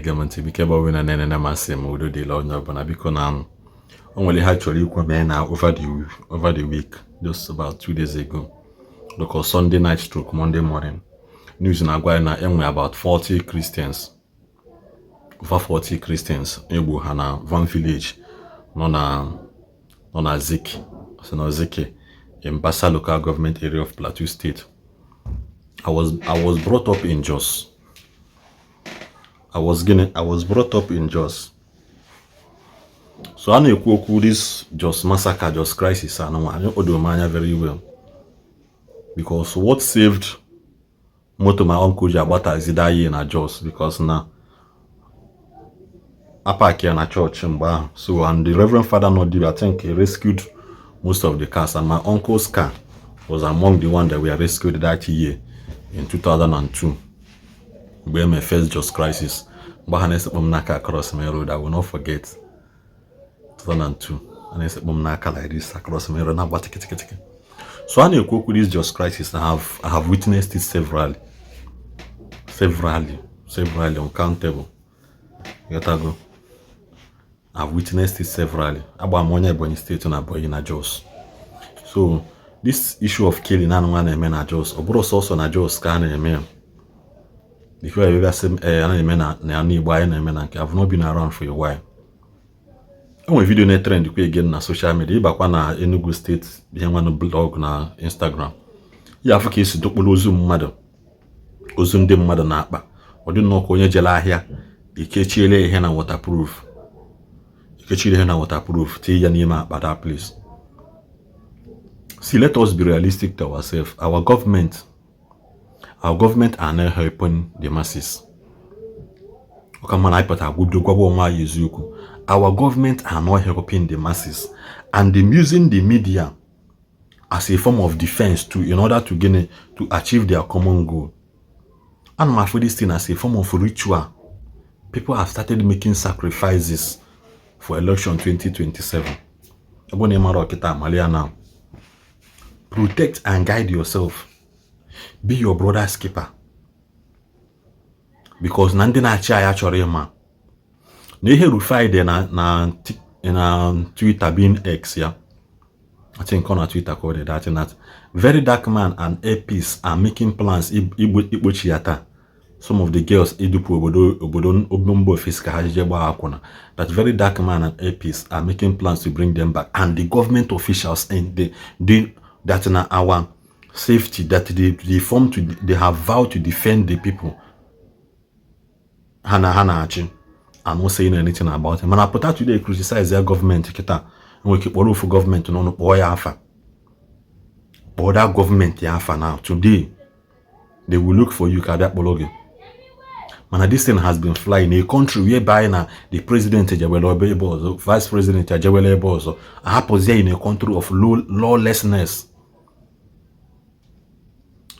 Na-ege m ntị, biko, ebe ọbụla na-enene, masị m, udo dịla onye ọbụla. Biko, na o nwere ihe a chọrọ ikwu mee na over the week, just about 2 days ago, because Sunday night stroke Monday morning news na-agwa anyị na enwe about 40 Christians, over 40 Christians egbu ha na Van Village nọ na Zik, si na Zike in Bassa Local Government Area of Plateau State. I was brought up in Jos. I was gịnị? I was brought up in Jos. So a na-ekwu okwu this Jos massacre, Jos crisis anụnwa, anyị o doro m anya very well, because what saved moto my uncle ji agbatazi that year na Jos, because na apark ya na church mgbe ahụ. So, and the Reverend Father nọ there, I think he rescued most of the cars, and my uncle's car was among the one that were rescued that year in 2002, mgbe eme first Jos crisis, mgbe ha na-esekpọ m n'aka across my road. I will not forget 2002, a na-esekpọ m n'aka like this across my road, na-agba tikitikitikị. So a na-ekwu okwu this Jos crisis, I have witnessed it severally, severally, severally, uncountable. Ghọtago? I've witnessed it severally. Agba m onye Ebonyi Steeti na Ebonyi na Jos. So this issue of killing anụ nwa na-eme na Jos, ọ bụrụ sọsọ na Jos ka a na-eme ya. Before ebe sị m ee, a na-eme na ala Igbo anyị na-eme na nke. I've not been around for a while. E nwere video na-trend kwa again na social media, ịbakwa na Enugu Steeti ihe nwanụ blog na Instagram, ya afụ ka esi dokporo ozu mmadụ, ozu ndị mmadụ na-akpa. Ọ dị nnọọ ka onye jere ahịa, ikechiele ihe na waterproof, ikechiri ihe na waterproof, tinye ya n'ime akpa that place. See, let us be realistic to ourselves. Our government are not helping the masses. Ọka mma na anyị pụtara gwudo gwagwa onwe anyị eziokwu. Our government are not helping the masses, and them using the media as a form of defense to in order to gain, to achieve their common goal. Ana m afụ this thing as a form of ritual. People have started making sacrifices for election 2027. Ọ bụrụ na ị mara ọkịta amalia now, protect and guide yourself. Be your brother's keeper, because na ndị na-achị anyị achọrọ ịma na ihe Rufai dị na Twitter, being X ya, I think on Twitter called it that, that Very Dark Man and APC are making plans ikpochi ya taa some of the girls idupu obodo mba ofesi ka ha jeje gbaa akwụna, that Very Dark Man and APC are making plans to bring them back, and the government officials in the that na our safety, that they form to they have vowed to defend the people ha na ha na-achị are not saying anything about it. Mana pụta today criticize ya gọọmenti kịta, nwere ike kpọrọ ofu gọọmenti n'ọnụ, kpọọ ya afa, kpọọ that gọọmenti ya afa. Now today they will look for you ka abịa kpọrọ gị. Mana this thing has been flying in a country whereby na the president ejewere ebe ọzọ, vice president ejewere ebe ọzọ, ahapụzie in a country of lawlessness.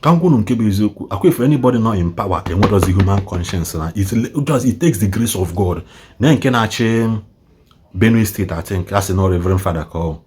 Ka m gwunu nke bụ eziokwu, akwa if anybody not in power enwerozi human conscience na it takes the grace of God. Na nke na-achị Benue State, I think asị na Reverend Father ka ọ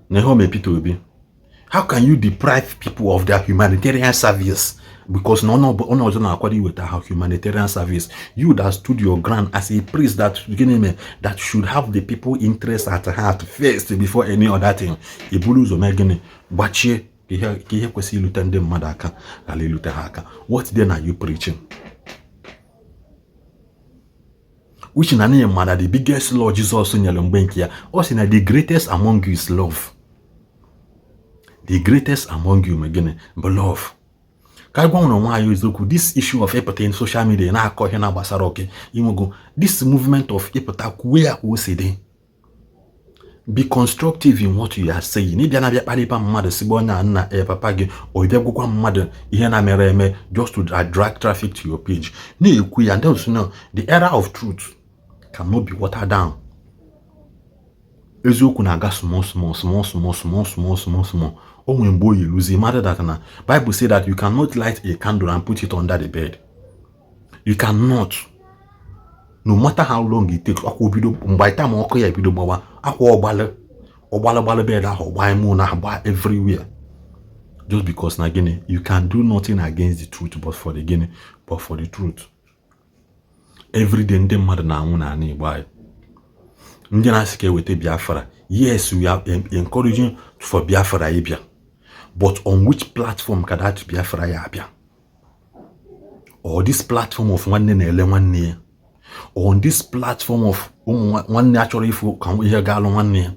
na ihe ome Peter Obi. How can you deprive people of their humanitarian service because na onye ọzọ na-akwado iweta ha humanitarian service? You that stood your ground as a priest, that gịnị mee, that should have the people interest at heart first before any other thing, eburu ụzọ mee gịnị? Gbachie ka ihe kwesịrị ilute ndị mmadụ aka ghara ilute ha aka. What then are you preaching? Which na n'ihi mana the biggest law Jizọs nyere mgbe nke ya, ọ sị na the greatest among you is love. The greatest among you gịnị bụ love. Ka anyị gwa nwere onwe anyị eziokwu, this issue of ịpụta in social media na-akọ ihe na-agbasara oke inwego this movement of ịpụta kwuwe ya ka o si dị, be constructive in what you are saying. Ịbịa na-abịa kparịba mmadụ, sigbo onye a nna e papa gị, o bịa gwụkwa mmadụ ihe na-mere eme just to drag traffic to your page, na-ekwu ya. Ndị know the era of truth cannot be watered down. Eziokwu na-aga small small small small small small small small. O nwere mgbe o yi mmadụ that na Bible say that you cannot light a candle and put it under the bed. You cannot, no matter how long it takes. Akwa obido mgbe time ọkụ ya ebido gbawa, akwa ọgbalị ọgbalị gbalị bed ahụ, ọgba ime ụlọ ahụ, gba everywhere, just because na gịnị? You can do nothing against the truth but for the gịnị? But for the truth. Everyday ndị mmadụ na-anwụ n'ala Igbo anyị. Ndị na-asị ka eweta Biafra, yes, we are encouraging for Biafra ịbịa, but on which platform ka that Biafra ya abịa? Or this platform of nwanne na-ele nwanne ya, on this platform of ụmụ nwanne achọrọ ịfụ ka ihe ga-alụ nwanne ya,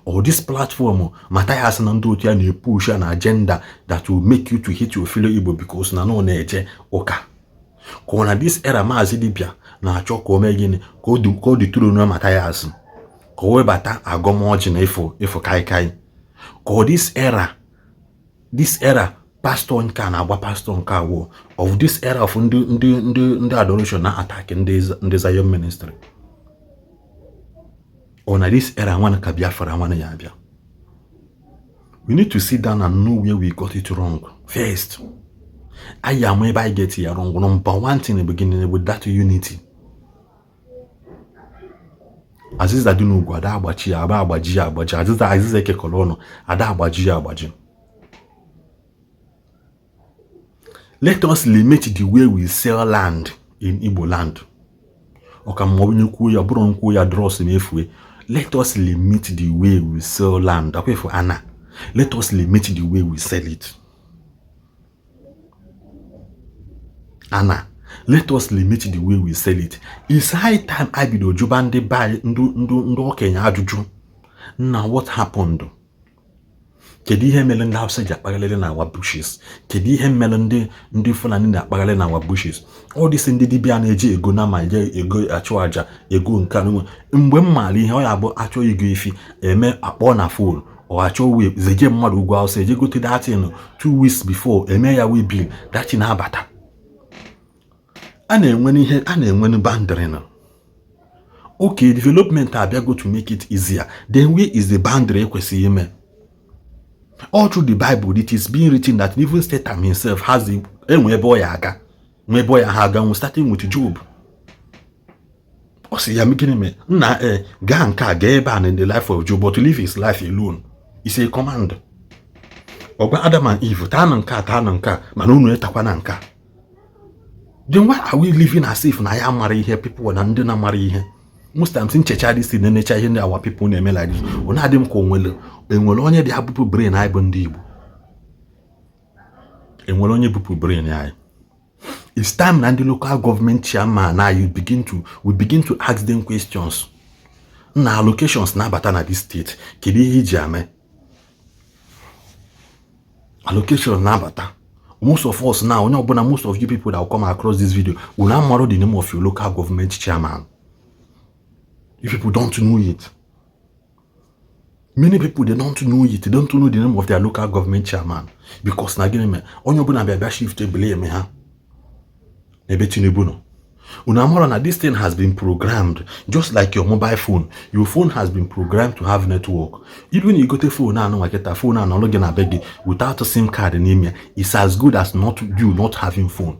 or this platform Mathias na ndị otu ya na-epush an agenda that will make you to hate your fellow Igbo because na nọ na-eje ụka, ka ọ na this era Maazị Dibia na-achọ ka o mee gịnị, ka ọ dethrone na Mathias, ka o webata agọmọjị na ịfụ ịfụ kaikai, ka ọ this era pastor nke a na-agba pastor nke awụ of this era of ndị adoration na attack ndị Zion Ministry, ọ na this era nwana ka Biafra nwana ya abịa? We need to sit down and know where we got it wrong first. Anyị ama ebe anyị get ya wrong. Number one thing bụ gịnị? With that unity, azịza dị n'ugwu ada agbachi ya aba agbaji ya agbaji, azịza ekekọrọ ọnụ ada agbaji ya agbaji. Let us limit the way we sell land in Igbo land. Ọka mma onye kwuo ya bụrụ nkwuo ya dros na-efue. Let us limit the way we sell land. Akwefu ana. Let us limit the way we sell it. Ana. Let us limit the way we sell it. It's high time I bido jụba ndị be anyị, ndị okenye ajụjụ. Nna, what happened? Kedu ihe mere ndị Hausa ji akpagharị na our bushes? Kedu ihe mere ndị Fulani na-akpagharị na our bushes? All this ndị dibịa na-eji ego na ma je ego achụ aja ego nke a mgbe m maara ihe ọ ya bụ achọ igo efi eme akpọ na phone ọ achọ wee zeje mmadụ ugwu Hausa eje gote datin 2 weeks before eme ya wee bill datin abata. A na-enwe ihe a na-enwe boundary na okay, development abịago to make it easier, then where is the boundary ekwesịghị ime? All through the Bible it is being written that even Satan himself has the enwe ebe ọ ya aga nwe ebe ọ ya ha aga nwe, starting with Job. Ọ sị ya gịnị mee nna e gaa nke a gaa ebe a in the life of Job, but to live his life alone is a command. Ọ gwa Adam and Eve taa na nke a taa na nke a mana unu etakwa na nke a. Then why are we living as if na ya mara ihe people na ndị na-amara ihe? Most times nchecha this thing na-enecha ihe ndị our people na-eme like this, ọ na-adị m ka onwere enwere onye dị abụpụ brain anyị bụ ndị Igbo, enwere onye bupụ brain anyị. It's time na ndị local government chairman na you begin to we begin to ask them questions na allocations na-abata na this state. Kedu ihe iji ame allocation na-abata? Most of us now, onye ọbụla, most of you people that will come across this video will now know the name of your local government chairman. You people don't know it. Many people, they don't know it. They don't know the name of their local government chairman because na gịnị mere onye ọbụla bịa bịa shift blame ha n'ebe Tinubu nọ. Unu amara na this thing has been programmed just like your mobile phone. Your phone has been programmed to have network. Even you gote phone anụ nwa kịta, phone anọrọ gị na be gị without SIM card n'ime ya, it's as good as not you not having phone.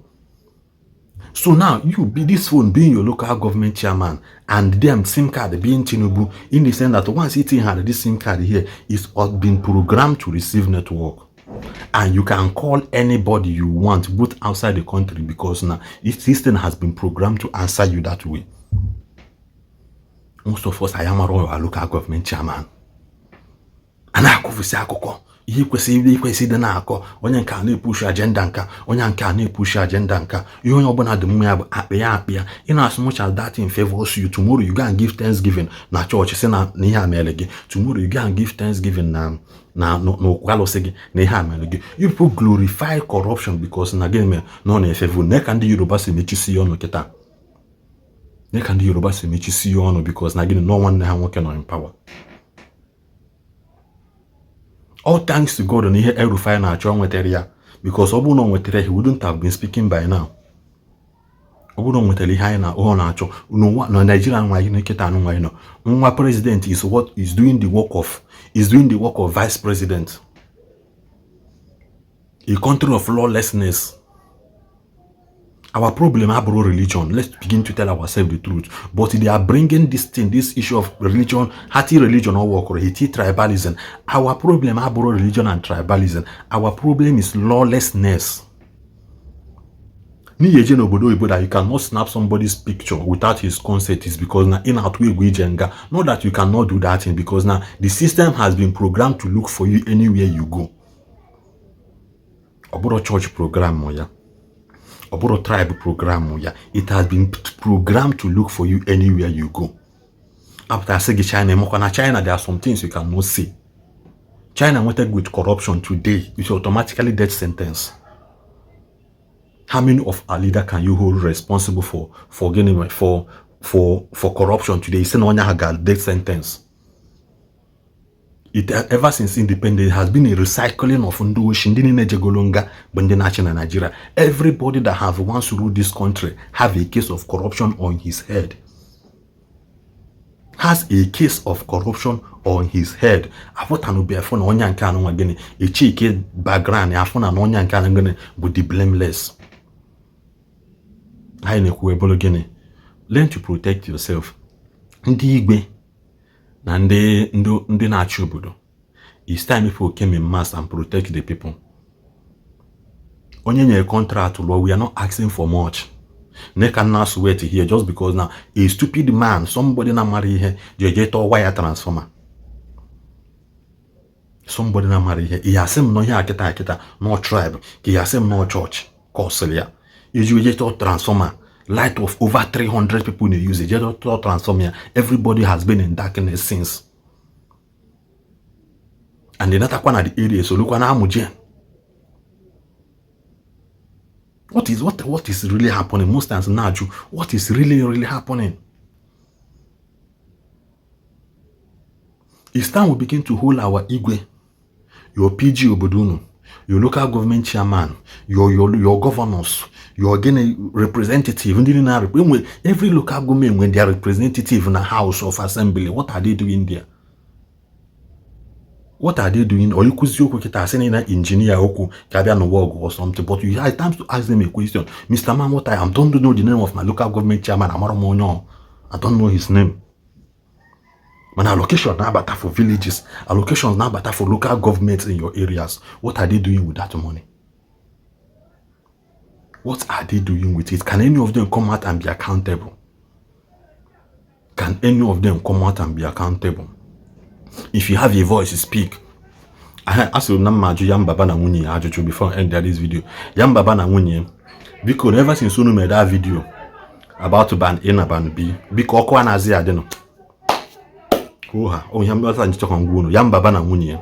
So now you be this phone being your local government chairman and them SIM card being Tinubu, in the sense that once it had this SIM card here, it's been programmed to receive network. And you can call anybody you want, both outside the country, because now this system has been programmed to answer you that way. Most of us, I am our local government chairman. A na-akụfusi akụkọ ihe kwesịrị ikwesị ịdị na-akọ, onye nke a na-epush agenda nka, onye nke a na-epush agenda nka. Ihe onye ọbụla dị mma ya bụ akpị ya akpị ya. In as much as that in favors you, tomorrow you go and give thanksgiving na chọọchị si na ihe a mere gị. Tomorrow you go and give thanksgiving na n'okwu alụsị gị na ihe a mere gị. You people glorify corruption because na gịnị mere na ọ na-efevu na ka ndị Yoruba si mechisi ya ọnụ kịta, na ka ndị Yoruba si mechisi ya ọnụ because na gịnị nọ nwanne ha nwoke nọ in power. All thanks to God na ihe El-Rufai na-achọ nwetara ya, because ọ bụrụ na ọ nwetara, he wouldn't have been speaking by now. Ọ bụrụ na ọ nwetara ihe anyị na ọ na-achọ n'ụwa na Nigeria nwa anyị nkịta anụ nwa anyị nọ, nwa president is what is doing the work of is doing the work of vice president. A country of lawlessness. Our problem abụrụ religion. Let's begin to tell ourselves the truth. But they are bringing this thing, this issue of religion, hati religion or work or hati tribalism. Our problem abụrụ religion and tribalism. Our problem is lawlessness. N'ihi eje n'obodo oyibo that you cannot snap somebody's picture without his consent is because na ị na-atụ egwu ije nga. Not that you cannot do that thing, because na the system has been programmed to look for you anywhere you go. Ọ bụrụ church program ya, ọ bụrụ tribe program ya, it has been programmed to look for you anywhere you go. Apụta sị gị China makwa na China, there are some things you cannot see. China nweta with corruption today is automatically death sentence. How many of our leader can you hold responsible for gịnị, for corruption today? Sị na onye ahụ ga death sentence. It ever since independence has been a recycling of ndị oshi, ndị niile jegolo nga bụ ndị na-achị na Nigeria. Everybody that have once ruled this country have a case of corruption on his head, has a case of corruption on his head. Afụtanụbe afụ na onye nke anụnwa gịnị echike background ya, afụ na onye nke anụ gịnị bụ the blameless. Anyị na-ekwu ebolo gịnị? Learn to protect yourself. Ndị igwe na ndị na-achị obodo, it's time people came in mass and protect the people. Onye nyere contract lụọ, we are not asking for much. Neka na sweat here just because now a stupid man, somebody na-amara ihe, ji eje tọọ waya transformer. Somebody na-amara ihe, ihe asị m nọ ihe akịta akịta nọ tribe ka ihe asị m nọ chọọchị kọsịrị ya iji eje tọọ transformer. Light of over 300 people na-use eje tọọ transformer ya. Everybody has been in darkness since. And natakwa na the area solukwa na amụje. What is really happening? Most times na-ajụ, what is really really happening? It's time we begin to hold our igwe, your PG obodo unu, your local government chairman, your governors, your gịnị representative, ndị na enwe every local government nwere their representative na House of Assembly. What are they doing there? What are they doing? Or ikwuzi okwu kịta asị na injinia okwu ka abịa n'ụwa ọgụ or something, but you have times to ask them a question. Mr. Man, what I am don't know the name of my local government chairman. Amara m onye ọ, I don't know his name. Mana allocation na-abata for villages, allocations na-abata for local governments in your areas. What are they doing with that money? What are they doing with it? Can any of them come out and be accountable? Can any of them come out and be accountable? If you have a voice, speak. Asịrị m na mma ajụ ya mbaba na nwunye ya ajụjụ before I end this video. Ya mbaba na nwunye, biko, ever since unu mere that video about band A na band B, biko, ọkụ a na-azị adịnụ ha onye mmata nchịchọkwa ngwa unu. Ya mbaba na nwunye ya,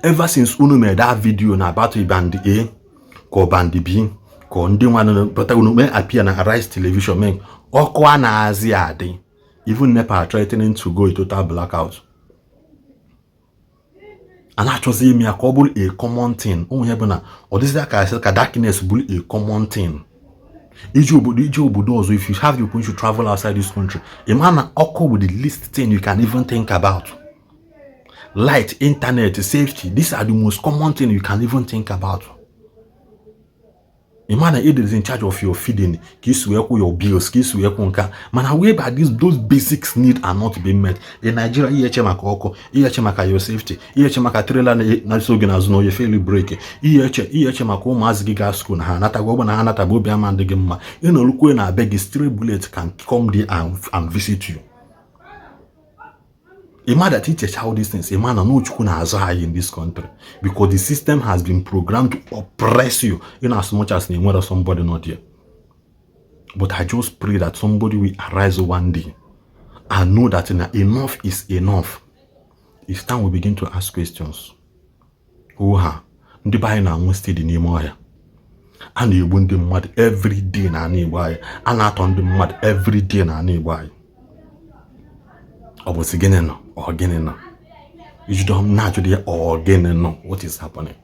ever since unu mere that video na about band A ka ọ band B ka ọ ndị nwa pụta unu mee appear na Arise Television mee, ọkụ a na-azị adị. Even NEPA are threatening to go a total blackout. A na-achọzi ime ya ka ọ bụrụ a common thing. Ụmụ ya bụ na ọ dịzị ka asị ka darkness bụrụ a common thing. Ije obodo ọzọ, if you have the opportunity to travel outside this country, ị ma na ọkụ bụ the least thing you can even think about. Light, internet, safety, these are the most common thing you can even think about. Ị ma na it is in charge of your feeding, ka isi wee kwụ your bills, ka isi wee kwụ nka, mana whereby these those basics need are not being met in Nigeria. Ihe eche maka ọkụ, ihe eche maka your safety, ihe eche maka trailer na-eso gị n'azụ na onye fail brake, ihe eche maka ụmụazị gị gaa school na ha anatago ọgbụ na ha anatago, obi ama ndị gị mma. Ịnọrụkwe na be gị, stray bullet can come there and visit you. Ịma that ichecha all these things, ịma na n'Chukwu na-azụ anyị in this country, because the system has been programmed to oppress you in as much as na enwere somebody not there. But I just pray that somebody will arise one day and know that na enough is enough. It's time we begin to ask questions. Ha ndị be anyị na-anwụ steady n'ime ọhịa, a na-egbu ndị mmadụ every day na ana Igbo anyị, a na-atọ ndị mmadụ every day na ana Igbo anyị. Ọ bụzi gịnị nọ? Ọ gịnị nọ? Ijudo m na-ajụdo ya, ọ gịnị nọ? What is happening?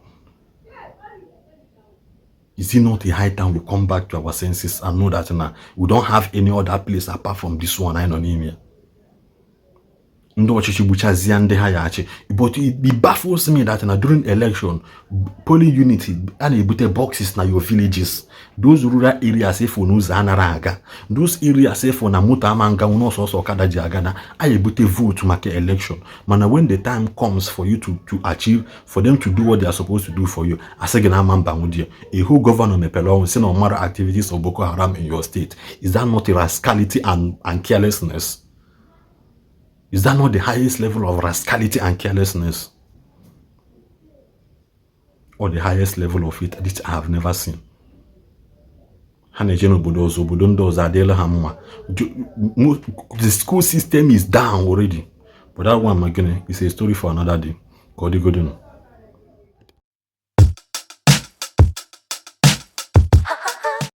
Is it not a high time we come back to our senses and know that na we don't have any other place apart from this one anyị nọ n'ime ya? Ndị ọchịchị gbuchazie ndị ha ya achị. But it baffles me that na during election, polling unit a na-ebute boxes na your villages, those rural areas efu n'ụzọ anara aga, those areas efu na moto ama nga n'ọsọsọ ọkada ji aga, na a ebute vote maka election. Mana when the time comes for you to achieve, for them to do what they are supposed to do for you, asị gị na ama mba nwudie. A whole governor mepere ọnwụ si na ọmara activities of Boko Haram in your state. Is that not a rascality and carelessness? Is that not the highest level of rascality and carelessness, or the highest level of it that I have never seen? Ha na-eje n'obodo ọzọ, obodo ndị ọzọ adịla ha mma. The school system is down already, but that one, my goodness, is a story for another day. Ka ọ dịgodinu.